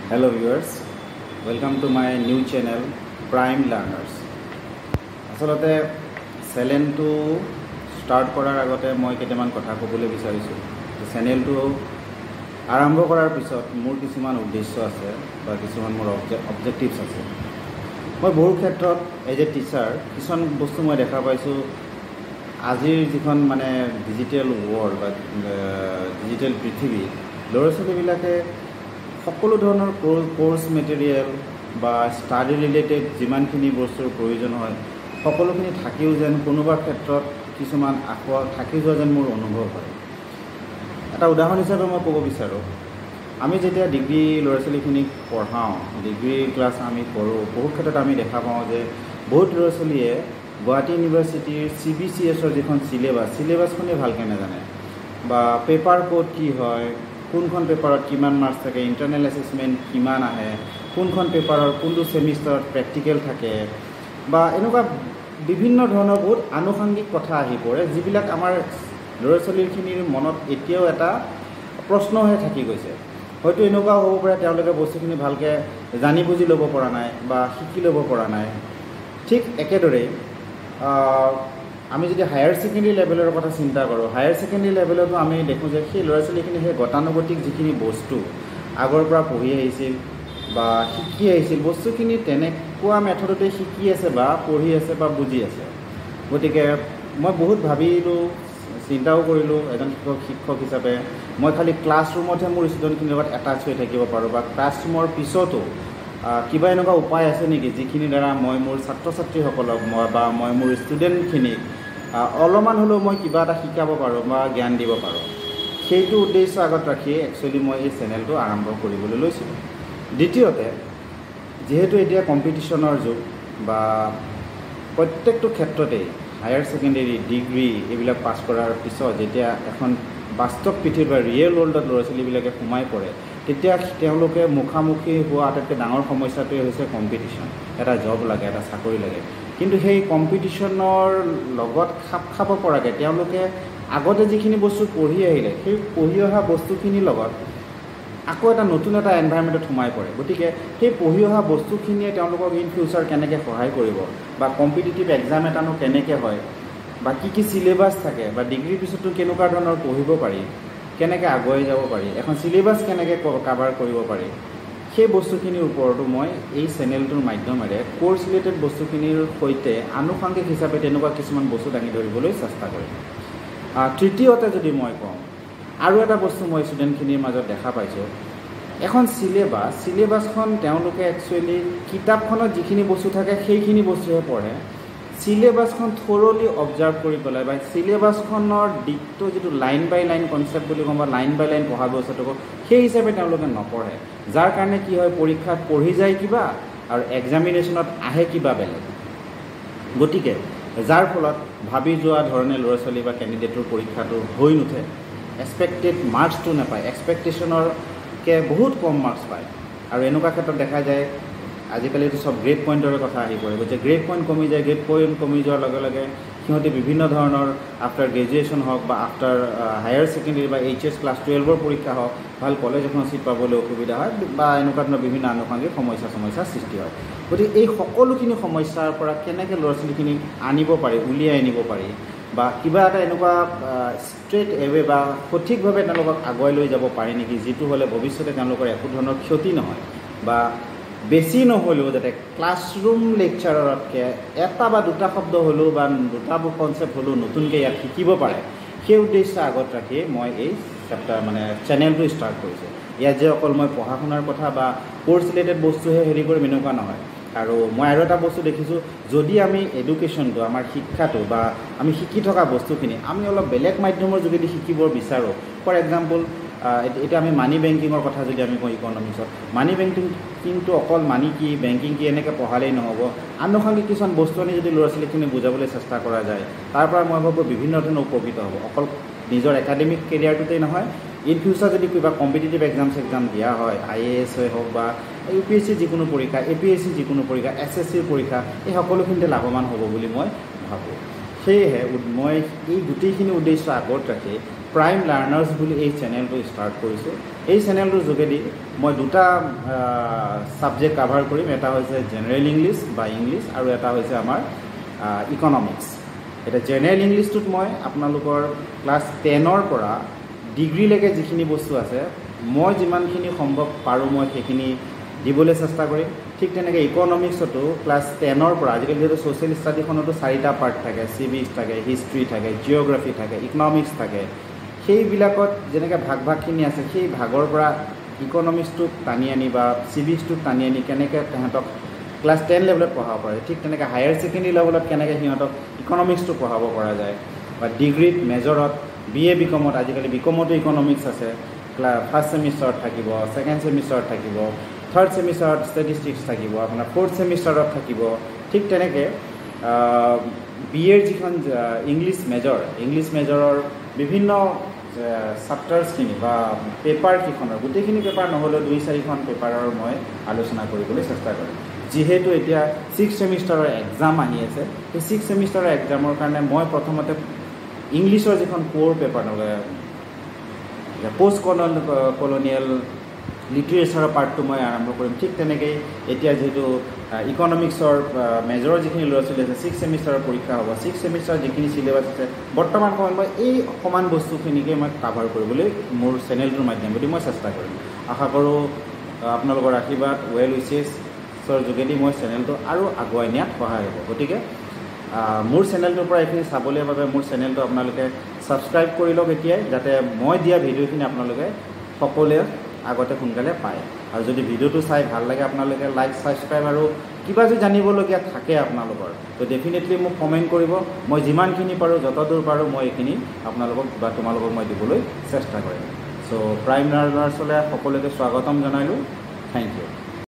Hello viewers, welcome to my new channel Prime Learners. আচলতে চেনেলটো start কৰাৰ আগতে মই কেইটামান কথা ক'বলৈ বিচাৰিছোঁ। চেনেলটো আৰম্ভ কৰাৰ পিছত মোৰ কিছুমান উদ্দেশ্য আছে বা কিছুমান মোৰ অবজেক্টিভছ আছে। মই বহু ক্ষেত্ৰত এজ এ টিচাৰ কিছুমান বস্তু মই দেখা পাইছোঁ। আজিৰ যিখন মানে ডিজিটেল ৱৰ্ল্ড বা ডিজিটেল পৃথিৱী, ল'ৰা ছোৱালীবিলাকে সকলো ধৰণৰ ক'ৰ্চ মেটেৰিয়েল বা ষ্টাডি ৰিলেটেড যিমানখিনি বস্তুৰ প্ৰয়োজন হয় সকলোখিনি থাকিও যেন কোনোবা ক্ষেত্ৰত কিছুমান আসোঁৱাহ থাকি যোৱা যেন মোৰ অনুভৱ হয়। এটা উদাহৰণ হিচাপে মই ক'ব বিচাৰোঁ, আমি যেতিয়া ডিগ্ৰী ল'ৰা ছোৱালীখিনিক পঢ়াওঁ, ডিগ্ৰী ক্লাছ আমি কৰোঁ, বহু ক্ষেত্ৰত আমি দেখা পাওঁ যে বহুত ল'ৰা ছোৱালীয়ে গুৱাহাটী ইউনিভাৰ্চিটিৰ চিবিচিএছৰ যিখন চিলেবাছ, চিলেবাছখনেই ভালকৈ নাজানে, বা পেপাৰ ক'ড কি হয়, কোনখন পেপাৰত কিমান মাৰ্কছ থাকে, ইণ্টাৰনেল এছেছমেণ্ট কিমান আহে, কোনখন পেপাৰৰ কোনটো ছেমিষ্টাৰত প্ৰেক্টিকেল থাকে, বা এনেকুৱা বিভিন্ন ধৰণৰ বহুত আনুষংগিক কথা আহি পৰে, যিবিলাক আমাৰ ল'ৰা ছোৱালীখিনিৰ মনত এতিয়াও এটা প্ৰশ্নহে থাকি গৈছে। হয়তো এনেকুৱাও হ'ব পাৰে তেওঁলোকে বস্তুখিনি ভালকৈ জানি বুজি ল'ব পৰা নাই বা শিকি ল'ব পৰা নাই। ঠিক একেদৰেই আমি যদি হায়াৰ ছেকেণ্ডেৰী লেভেলৰ কথা চিন্তা কৰোঁ, হায়াৰ ছেকেণ্ডেৰী লেভেলতো আমি দেখোঁ যে সেই ল'ৰা ছোৱালীখিনি সেই গতানুগতিক যিখিনি বস্তু আগৰ পৰা পঢ়ি আহিছিল বা শিকি আহিছিল, বস্তুখিনি তেনেকুৱা মেথডতে শিকি আছে বা পঢ়ি আছে বা বুজি আছে। গতিকে মই বহুত ভাবিলোঁ, চিন্তাও কৰিলোঁ, এজন শিক্ষক হিচাপে মই খালি ক্লাছৰুমতহে মোৰ ষ্টুডেণ্টখিনিৰ লগত এটাচ হৈ থাকিব পাৰোঁ বা ক্লাছৰুমৰ পিছতো কিবা এনেকুৱা উপায় আছে নেকি যিখিনিৰ দ্বাৰা মই মোৰ ছাত্ৰ ছাত্ৰীসকলক মই বা মই মোৰ ষ্টুডেণ্টখিনিক অলপমান হ'লেও মই কিবা এটা শিকাব পাৰোঁ বা জ্ঞান দিব পাৰোঁ। সেইটো উদ্দেশ্য আগত ৰাখিয়ে একচুৱেলি মই এই চেনেলটো আৰম্ভ কৰিবলৈ লৈছিলোঁ। দ্বিতীয়তে, যিহেতু এতিয়া কম্পিটিশ্যনৰ যুগ বা প্ৰত্যেকটো ক্ষেত্ৰতেই হায়াৰ ছেকেণ্ডেৰী, ডিগ্ৰী এইবিলাক পাছ কৰাৰ পিছত যেতিয়া এখন বাস্তৱ পৃথিৱীৰ বা ৰিয়েল ৱৰ্ল্ডত ল'ৰা ছোৱালীবিলাকে সোমাই পৰে, তেতিয়া তেওঁলোকে মুখামুখি হোৱা আটাইতকৈ ডাঙৰ সমস্যাটোৱে হৈছে কম্পিটিশ্যন। এটা জব লাগে, এটা চাকৰি লাগে, কিন্তু সেই কম্পিটিশ্যনৰ লগত খাপ খাব পৰাকৈ তেওঁলোকে আগতে যিখিনি বস্তু পঢ়ি আহিলে, সেই পঢ়ি অহা বস্তুখিনিৰ লগত আকৌ এটা নতুন এটা এনভাইৰমেণ্টত সোমাই পৰে। গতিকে সেই পঢ়ি অহা বস্তুখিনিয়ে তেওঁলোকক ইন ফিউচাৰ কেনেকৈ সহায় কৰিব বা কম্পিটিটিভ এক্সাম এটানো কেনেকৈ হয় বা কি কি চিলেবাছ থাকে বা ডিগ্ৰীৰ পিছতো কেনেকুৱা ধৰণৰ পঢ়িব পাৰি, কেনেকৈ আগুৱাই যাব পাৰি, এখন চিলেবাছ কেনেকৈ কাভাৰ কৰিব পাৰি, সেই বস্তুখিনিৰ ওপৰতো মই এই চেনেলটোৰ মাধ্যমেৰে ক'ৰ্চ ৰিলেটেড বস্তুখিনিৰ সৈতে আনুষংগিক হিচাপে তেনেকুৱা কিছুমান বস্তু দাঙি ধৰিবলৈ চেষ্টা কৰিম। তৃতীয়তে যদি মই কওঁ, আৰু এটা বস্তু মই ষ্টুডেণ্টখিনিৰ মাজত দেখা পাইছোঁ, এখন চিলেবাছখন তেওঁলোকে একচুৱেলি কিতাপখনত যিখিনি বস্তু থাকে সেইখিনি বস্তুহে পঢ়ে। চিলেবাছখন থৰলি অবজাৰ্ভ কৰি পেলাই বা চিলেবাছখনৰ দিশটো যিটো লাইন বাই লাইন কনচেপ্ট বুলি কওঁ বা লাইন বাই লাইন পঢ়া ব্যৱস্থাটো কওঁ, সেই হিচাপে তেওঁলোকে নপঢ়ে। যাৰ কাৰণে কি হয়, পৰীক্ষাত পঢ়ি যায় কিবা আৰু এক্সামিনেশ্যনত আহে কিবা বেলেগ। গতিকে যাৰ ফলত ভাবি যোৱা ধৰণে ল'ৰা ছোৱালী বা কেণ্ডিডেটৰ পৰীক্ষাটো হৈ নুঠে, এক্সপেক্টেড মাৰ্কছটো নাপায়, এক্সপেক্টেশ্যনৰকৈ বহুত কম মাৰ্কছ পায়। আৰু এনেকুৱা ক্ষেত্ৰত দেখা যায় আজিকালিতো চব গ্ৰেড পইণ্টৰ কথা আহি পৰে, গতিকে গ্ৰেড পইণ্ট কমি যায়। গ্ৰেড পইণ্ট কমি যোৱাৰ লগে লগে সিহঁতে বিভিন্ন ধৰণৰ আফটাৰ গ্ৰেজুৱেশ্যন হওক বা আফটাৰ হায়াৰ ছেকেণ্ডেৰী বা এইচ এছ ক্লাছ টুৱেলভৰ পৰীক্ষা হওক, ভাল কলেজ এখন ছিট পাবলৈ অসুবিধা হয় বা এনেকুৱা ধৰণৰ বিভিন্ন আনুষংগিক সমস্যাৰ সৃষ্টি হয়। গতিকে এই সকলোখিনি সমস্যাৰ পৰা কেনেকৈ ল'ৰা ছোৱালীখিনিক আনিব পাৰি, উলিয়াই আনিব পাৰি বা কিবা এটা এনেকুৱা ষ্ট্ৰেইট এৱে বা সঠিকভাৱে তেওঁলোকক আগুৱাই লৈ যাব পাৰি নেকি, যিটো হ'লে ভৱিষ্যতে তেওঁলোকৰ একো ধৰণৰ ক্ষতি নহয় বা বেছি নহ'লেও যাতে ক্লাছৰুম লেকচাৰতকৈ এটা বা দুটা শব্দ হ'লেও বা দুটা কনচেপ্ট হ'লেও নতুনকৈ ইয়াত শিকিব পাৰে, সেই উদ্দেশ্য আগত ৰাখিয়ে মই এই চেপ্টাৰ মানে চেনেলটো ষ্টাৰ্ট কৰিছোঁ। ইয়াত যে অকল মই পঢ়া শুনাৰ কথা বা ক'ৰ্চ ৰিলেটেড বস্তুহে হেৰি কৰিম এনেকুৱা নহয়। আৰু মই আৰু এটা বস্তু দেখিছোঁ, যদি আমি এডুকেশ্যনটো, আমাৰ শিক্ষাটো বা আমি শিকি থকা বস্তুখিনি আমি অলপ বেলেগ মাধ্যমৰ যোগেদি শিকিব বিচাৰোঁ, ফৰ এক্সাম্পল এতিয়া আমি মানি বেংকিঙৰ কথা যদি আমি কওঁ ইকনমিক্সত, মানি বেংকিং কিন্তু অকল মানি কি, বেংকিং কি এনেকৈ পঢ়ালেই নহ'ব, আনুষংগিক কিছুমান বস্তু আনি যদি ল'ৰা ছোৱালীখিনি বুজাবলৈ চেষ্টা কৰা যায়, তাৰ পৰা মই ভাবোঁ বিভিন্ন ধৰণৰ উপকৃত হ'ব। অকল নিজৰ একাডেমিক কেৰিয়াৰটোতেই নহয়, ইন ফিউচাৰ যদি কিবা কম্পিটিটিভ এক্সাম চেক্সাম দিয়া হয়, I A এছেই হওক বা ইউ পি এছ চিৰ যিকোনো পৰীক্ষা, এ পি এছ চিৰ যিকোনো পৰীক্ষা, এছ এছ চিৰ পৰীক্ষা, এই সকলোখিনিতে লাভৱান হ'ব বুলি মই ভাবোঁ। সেয়েহে মই এই গোটেইখিনি উদ্দেশ্য আগত ৰাখি প্ৰাইম লাৰ্ণাৰ্ছ বুলি এই চেনেলটো ষ্টাৰ্ট কৰিছোঁ। এই চেনেলটোৰ যোগেদি মই দুটা ছাবজেক্ট কাভাৰ কৰিম। এটা হৈছে জেনেৰেল ইংলিছ বা ইংলিছ আৰু এটা হৈছে আমাৰ ইকনমিক্স। এতিয়া জেনেৰেল ইংলিছটোত মই আপোনালোকৰ ক্লাছ 10ৰ পৰা ডিগ্ৰীলৈকে যিখিনি বস্তু আছে মই যিমানখিনি সম্ভৱ পাৰোঁ মই সেইখিনি দিবলৈ চেষ্টা কৰিম। ঠিক তেনেকৈ ইকনমিক্সতো ক্লাছ 10ৰ পৰা, আজিকালি যিহেতু ছ'চিয়েল ষ্টাডিখনতো 4টা পাৰ্ট থাকে, চিভিক্স থাকে, হিষ্ট্ৰী থাকে, জিঅ'গ্ৰাফী থাকে, ইকনমিক্স থাকে, সেইবিলাকত যেনেকৈ ভাগ ভাগখিনি আছে সেই ভাগৰ পৰা ইকনমিক্সটোক টানি আনি বা চিভিক্সটোক টানি আনি কেনেকৈ তেহেঁতক ক্লাছ 10 লেভেলত পঢ়াব পাৰে, ঠিক তেনেকৈ হায়াৰ ছেকেণ্ডেৰী লেভেলত কেনেকৈ সিহঁতক ইকনমিক্সটো পঢ়াব পৰা যায়, বা ডিগ্ৰীত মেজৰত বি এ বি কমত, আজিকালি বি কমতো ইকনমিক্স আছে, ফাৰ্ষ্ট ছেমিষ্টাৰত থাকিব, ছেকেণ্ড ছেমিষ্টাৰত থাকিব, থাৰ্ড ছেমিষ্টাৰত ষ্টেটিষ্টিক্স থাকিব, আপোনাৰ ফ'ৰ্থ ছেমিষ্টাৰত থাকিব। ঠিক তেনেকৈ বি এৰ যিখন ইংলিছ মেজৰ, ইংলিছ মেজৰৰ বিভিন্ন চাপ্টাৰ্ছখিনি বা পেপাৰকেইখনৰ গোটেইখিনি পেপাৰ নহ'লেও 2-4খন পেপাৰৰ মই আলোচনা কৰিবলৈ চেষ্টা কৰিম। যিহেতু এতিয়া 6 ছেমিষ্টাৰৰ এক্সাম আহি আছে, সেই 6 ছেমিষ্টাৰৰ এক্সামৰ কাৰণে মই প্ৰথমতে ইংলিছৰ যিখন ক'ৰ পেপাৰ নহ'লে পষ্ট কলনিয়েল লিটাৰেচাৰৰ পাৰ্টটো মই আৰম্ভ কৰিম। ঠিক তেনেকেই এতিয়া যিহেতু ইকনমিক্সৰ মেজৰৰ যিখিনি ল'ৰা ছোৱালী আছে 6 ছেমিষ্টাৰৰ পৰীক্ষা হ'ব, 6 ছেমিষ্টাৰৰ যিখিনি চিলেবাছ আছে বৰ্তমান সময়ত মই এই সমান বস্তুখিনিকে মই কাভাৰ কৰিবলৈ মোৰ চেনেলটোৰ মাধ্যমেদি মই চেষ্টা কৰিম। আশা কৰোঁ আপোনালোকৰ আশীৰ্বাদ, ৱেল উইচেছৰ যোগেদি মই চেনেলটো আৰু আগুৱাই নিয়াত সহায় হ'ব। গতিকে মোৰ চেনেলটোৰ পৰা এইখিনি চাবলৈ বাবে মোৰ চেনেলটো আপোনালোকে ছাবস্ক্ৰাইব কৰি লওক এতিয়াই, যাতে মই দিয়া ভিডিঅ'খিনি আপোনালোকে সকলোৱে আগতে সোনকালে পায়। আৰু যদি ভিডিঅ'টো চাই ভাল লাগে আপোনালোকে লাইক, ছাবস্ক্ৰাইব আৰু কিবা যদি জানিবলগীয়া থাকে আপোনালোকৰ তো ডেফিনেটলি মোক কমেণ্ট কৰিব। মই যিমানখিনি পাৰোঁ, যতদূৰ পাৰোঁ মই এইখিনি আপোনালোকক বা তোমালোকক মই দিবলৈ চেষ্টা কৰিম। চ' প্ৰাইম লাৰ্ণাৰ্ছলৈ সকলোকে স্বাগতম জনালোঁ। Thank you.